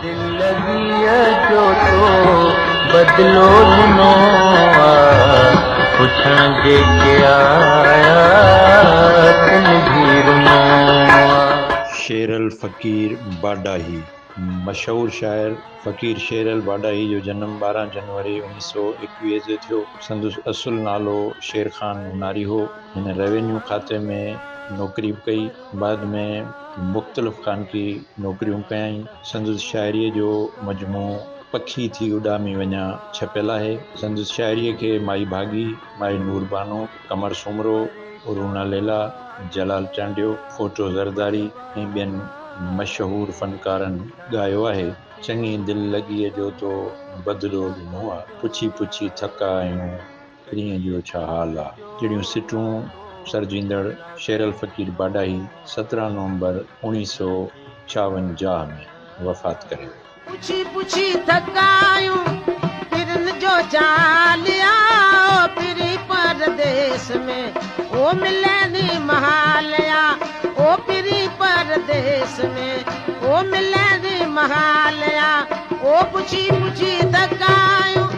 دل لڳيء جو تو بدلو ڏنو آ، پڇڻ جيڪي آيا تن ڀي رنو آ. شيرل فقير باڊاهي، مشهور شاعر فقير شيرل باڊاهي جو جنم 12 جنوري 1921 تي ٿيو. سندس اصل نالو شير خان نوناري هو. هن روينيو کاتي ۾ نوڪري به ڪئي. بعد ۾ مختلف خانگي نوڪريون ڪيائين. سندس شاعريء جو مجموعو پکي ٿي اڏامي وڃان ڇپيل آهي. سندس شاعريء کي مائي ڀاڳي، مائي نور بانو، قمر سومرو، رونا ليليٰ، جلال چانڊيو، ڦوٽو زرداري ۽ ٻين مشهور فنڪارن ڳايو آهي. چڱي دل لڳيء جو تو بدلو ڏنو آ. پڇي پڇي ٿڪا آهيون پرينء جو ڇا حال آ. جهڙيون سٽون سرجيندڙ شيرل فقير باڊاهي 17 نومبر 1956 ۾ وفات ڪري ويو. پڇي پڇي ٿڪا آهيون پرين جو ڇا حال آ. او پرين پرديس ۾ او ملڻ محال آ. او پرين پرديس ۾ او ملڻ محال آ. او پڇي پڇي ٿڪا آهيون.